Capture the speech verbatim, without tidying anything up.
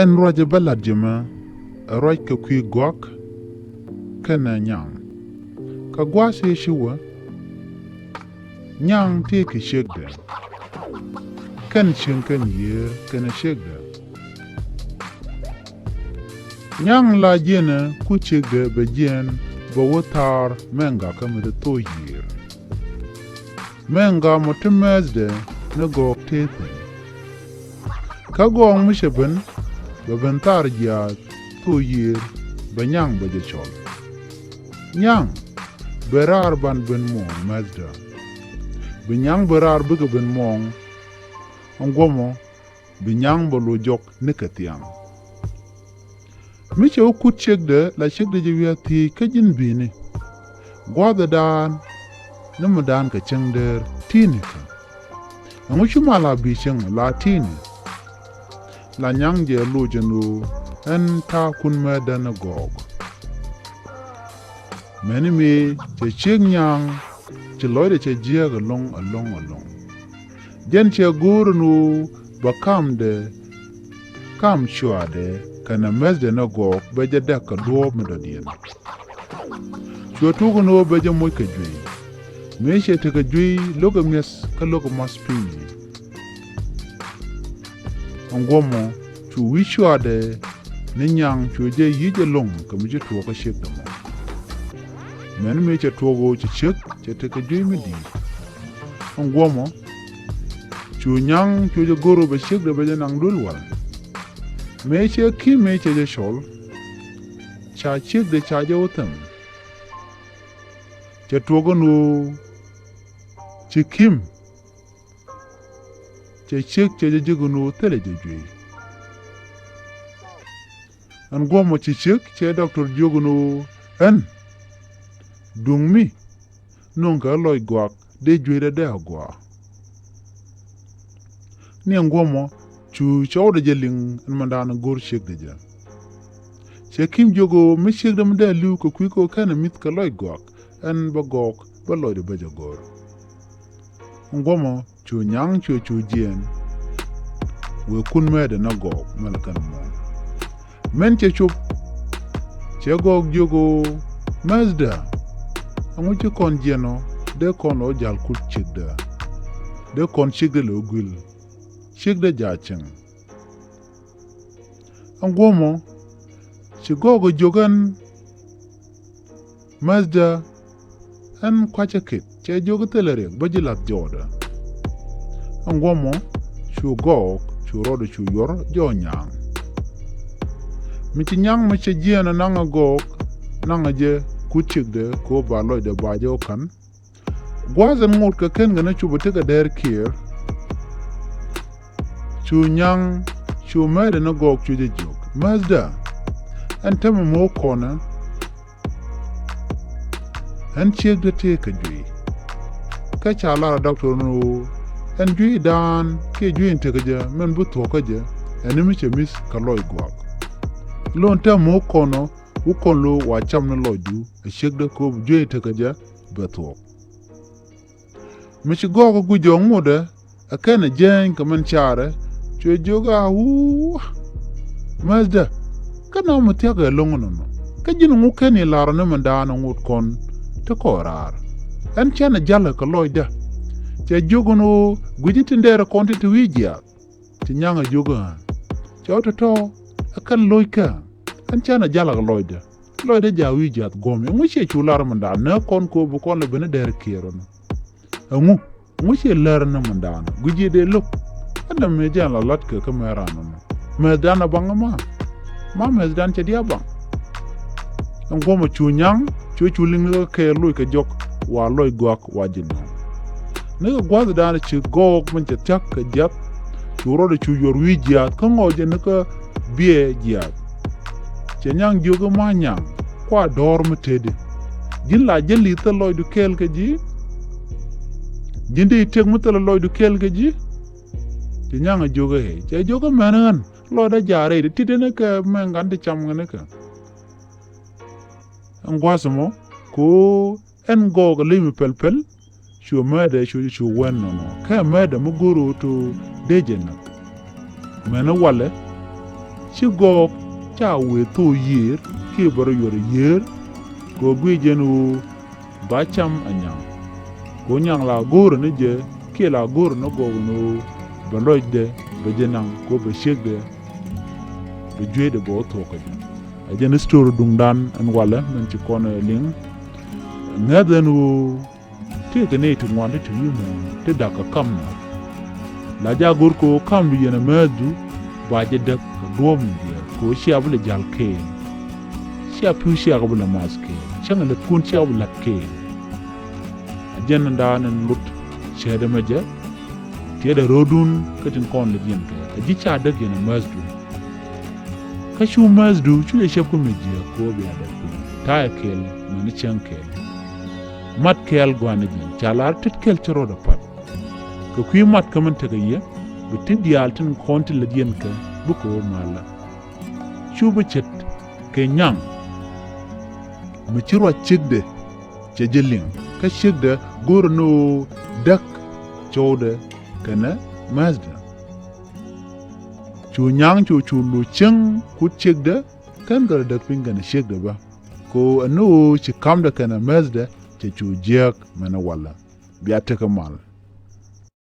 Ɛn ruacɛ bä lat jɛ mɛ ɛ ruac kɛ kui̱ gɔak kɛnɛ nyaŋ. Kɛ gua̱a̱th ëë ci wä nyaŋ tëë kɛ ciekdɛ. Kɛn cieŋ kɛn yiëë kɛnɛ ciekdɛ. Nyaŋ la jiɛnɛ ku ciekdɛ bɛ jiɛn bɛ wä thaar mɛŋga kä mi te thok yiëër. Mɛŋga mɔ ti mɛthdɛ ni gɔɔk tëë thi̱n. Kä gɔɔŋ mi cɛ ben bɛ ben thar jiaath thok yiëër bɛ nyaŋ bɛ jɛ cɔl. Nyaŋ bɛ raar ban ben muɔ̱ɔ̱ŋ mɛthdä. Bi nyaŋ bɛ raar bikɛ ben muɔ̱ɔ̱ŋ. Ɛn guɔmɔ bi nyaŋ bɛ lo̱c jɔk nikɛ thiaŋ. Mi cɛ wä kut ciekdɛ la ciekdɛ jɛ wiaa thiec kä ji̱n bi̱i̱ni. Gua̱a̱thɛ daan ni mi daan kɛ cäŋ däär ti̱i̱ni kä. Ɛŋu ci ma la bi̱i̱ cäŋ la ti̱i̱ni. La nyaŋ jɛ lo̱c ɛn ɣöö ɛn ta̱a̱ kun mɛthdä ni gɔɔk. Mɛni mëë cɛ ciek nyaŋ ci lɔcdɛ cɛ jiääk ɛlɔ̱ŋ ɛlɔ̱ŋ ɛlɔ̱ŋ. Jɛn cɛ go̱o̱r ɛn ɣöö bɛ kamdɛ kam cuaadɛ kɛnɛ mɛthdɛ ni gɔɔk bɛ jɛ däk kɛ duɔ̱ɔ̱p mi dɔ̱diɛn. Cuɛ tuɔk ɛn ɣöö bɛ jɛ moc kɛ juey. Mëë cɛ tekɛ juey lo̱kɛ mi̱eth kä lo̱kɛ math piny. Ɛn guɔmɔ cu wi̱c cuaadɛ ni nyaŋ cu jɛ yic ɛlɔ̱ŋ kɛ mi ci tuɔɔk kä ciekdɛ mɔ. Mɛn mëë cɛ tuɔɔk ɣöö ci ciek cɛ tekɛ juey mi di̱i̱t. Ɛn guɔmɔ cu nyaŋ cu jɛ go̱r ɣöö bɛ ciekdɛ bɛ jɛ naŋ duel wal. Mëë cɛ ki̱m mëë cɛ jɛ cɔl ca ciekdɛ ca jɛ wä thɛm. Cɛ tuɔɔk ɛn ɣöö ci ki̱m cɛ ciek cɛ jɛ jiök ɛn ɣöö thilɛ jɛ juey. Ɛn guɔmɔ ci ciek cɛ dɔktor jiök ɛn ɣöö ɛn duŋ mi nöŋkɛ lɔc gɔak dee juey dee dee a gɔaa. Ni ɛn guɔmɔ cu cɔwdɛ jɛ liŋ ɛn mɛndan go̱r ciekdɛ jɛ. Cɛ ki̱m jiök ɣöö mi ciekdɛ mi dee a li̱w kɛ kui̱ kɛ ɣöö kɛnɛ mi̱th kɛ lɔc gɔak ɛn bä gɔɔk bä lɔcdɛ bä jɛ go̱r. Ɛn guɔmɔ cu nyaŋ cuɛ cu jiɛɛn. Wëë kun mɛɛdɛ nä gɔɔk mɛl kɛn muɔ̱ɔ̱n. Mɛn cɛ cop cɛ gɔɔk jiök ɣöö mɛthdä. Ɛŋu ci kɔn jiɛn ɔ dee kɔn ɔ jal kut ciekdä. Dee kɔn ciekdä lɛ ɔ guil ciekdä jaa cieŋ. Ɛn guɔ̱mɔ ci gɔɔk ɛ jiök ɛn mɛthdä ɛn kua̱cä ket cɛ jiök thilɛ riɛk bä ji̱ la̱th jɔɔdä. Ɛn guɔ̱mɔ cu gɔɔk cu rɔɔdɛ cu yuɔr jɔɔ nyaaŋ. Mi ci nyaŋ mi cɛ jiɛɛn ɛ naŋ ɛ gɔɔk naŋ ɛ jɛ kut ciekdɛ kɛ ɣöö ba lɔcdɛ ba jɛ ɣä ka̱n. Gua̱a̱th ɛn ŋot kɛ ken kɛ ni cupɛ tekɛ dɛɛr kiɛɛr. Cu nyaŋ cu mɛɛdɛ ni gɔɔk cu jɛ jiök mɛthdä. Ɛn tämɛ mo̱o̱k kɔnɛ ɛn ciekdä tëë kɛ juey. Kä ca lar a dɔktor ni ɣöö ɛn juey daan kiɛ juey in tekɛ jɛ mɛn bi thuɔ̱kä jɛ ɛn ni mi cɛ mi̱th kɛ lɔc gua̱a̱k. Lo̱n tämɛ mo̱o̱k kɔnɔ wä kɔn lo̱ wa cam ni lɔcdu ɛ ciekdä kɛ ɣöö bi juey in tekɛ jɛ bɛ thuɔ̱k. Mi ci gɔɔk ɛ guic jɔɔk ŋotdɛ ɛ kɛn ɛ jääny kɛ mɛn caarɛ. Cuɛ jiök a wuu mɛthdä. Kä na mi thia̱k ɛ lo̱ŋ ɛnɔnɔ kä ji̱n ŋu kɛn i̱ la̱r ɔ ni mɛn daanɔ ŋot kɔn ti kɔɔr raar. Ɛn cɛn ɛ jalä kɛ lɔcdä. Cɛ jiök ɛn ɣöö gui̱c in tin dɛɛr ɛ kɔn tin te wi̱i̱ jiaath. Ci nyaŋ ɛ jiök ɛ ɣän cɛ ɣä tɔ̱tɔ̱ ɛ kɛn lo̱ckä. Ɛn cɛn ɛ jalä kɛ lɔcdä. Lɔcdä jaa wi̱i̱ jiaath guɔ̱m ɛŋu ciɛ cu lar mɛn daanɔ nɛ kɔn ko̱o̱p bi kɔn lɛ ben ɛ dɛɛr kiɛɛr ɔnɔ. Ɛŋu ŋu ciɛ lär ni mɛndan gui̱c ji̱ dee lo̱k. Ɛn däm mëë jɛn la la̱t kɛ kä mɛɛran ɛmɔ mɛthdan a baŋ ɛma. Ma mɛthdan cɛ diaal baŋ. Ɛn guɔ̱mɔ cu nyaŋ cu cu liŋ ni kä kɛɛl loc kɛ jɔk wa lɔc gɔak wa ji̱ nɔ̱ɔ̱ŋ. Ni kɛ gua̱thdan ci gɔɔk min cɛ thia̱k kɛ jiath. Cu rɔɔdɛ cu yuɔr wi̱i̱ jiaath kä ŋɔɔc jɛ ni kä biɛ jiaath. Cɛ nyaŋ jiök i̱ ma nyaŋ kua dɔ̱ɔ̱r mi tëëdi. Ji̱n la jɛ li̱th thil lɔcdu kɛɛl kɛ ji̱. Ji̱n dee i̱ tëk mi thil lɔcdu kɛɛl kɛ ji̱. Cɛ nyaŋ a jiök i̱ cɛ jiök i̱ mɛn ɣän lɔcdä ja̱a̱r rɛy ti ti deni kɛ mɛn ŋa̱n ti cam ŋäni kɛ. Ɛn gua̱a̱th ɛmɔ ko ɛn gɔɔk a ley mi pɛl pɛl. Cu mɛɛdɛ cu cu wɛn nɔnɔ kɛ mɛɛdɛ mi go̱o̱r ɣöö to dee jɛ näk. Mɛn walɛ Ci gɔɔk ca wëë thok yiër kiɛ bɛ rɔ yuɔr yiër. Kɛ ɣöö guic jɛn ɣöö ba cam a nyaŋ. Kɛ ɣöö nyaŋ la go̱o̱rɛ ni jɛ kiɛ la go̱o̱rɛ ni gɔɔk ni ɣöö bɛ lɔcdɛ bɛ jɛ naŋ kɛ ɣöö bɛ ciekdɛ bɛ jueecdɛ bɛ wä thok kä jɛ. Ɛ jɛn story duŋdan ɛn walɛ min ci kɔn ɛ liŋ. Ŋäth ɛn ɣöö tëëkɛ nɛy ti ŋuan ti te wi̱i̱ muɔ̱ɔ̱n ti da̱k kɛ kamnɔ. La jɛ a go̱r kɛ ɣöö kamdu yɛn ɛ määthdu ba jɛ däk kɛ duɔ̱ɔ̱p mi diaal kɛ ɣöö cia bi lɛ ja̱l kɛɛl. Cia pi̱w cia kɛ bi lɛ math kɛɛl, cäŋ ɛ lätkun cia bi la̱t kɛɛl. A jɛn ɛn da̱a̱n ɛn lot cäätdɛ mɛ jɛ. Tiɛɛdɛ ro̱o̱dun kä tin kɔn lɛ jiɛn kɛ a ji̱ ca däk yɛn ɛ määthdu. Kä cu määthdu cu jɛ cäp kä mi jiääk kɛ ɣöö bia däk piny ta̱a̱ ɛ kɛɛl mɛn cäŋ kɛɛl. Mat kɛɛl gua̱n ɛ jiɛn ca lar tet kɛl ci rɔɔdɛ pa̱t. Kɛ kui̱ mat kä min tekɛ yɛ bi ti diaal tin kɔn ti lät yɛn kɛ bikɛ ɣöö malä. Cu bi ce̱t kɛ nyaŋ mi ci ruac ciekdɛ cɛ jɛ liŋ kä ciekdɛ go̱o̱rɛ ni ɣöö däk cɔwdɛ kɛnɛ määthdɛ. Cu nyaŋ cu cu lo̱c cieŋ kut ciekdɛ kɛn kɛ rɔ däk piny kɛnɛ ciekdɛ bä. Kɛ ɣöö ɛn ni ɣöö ci kamdɛ kɛnɛ määthdɛ cɛ cu jiääk mɛnɛ walɛ. Bia tekɛ mal.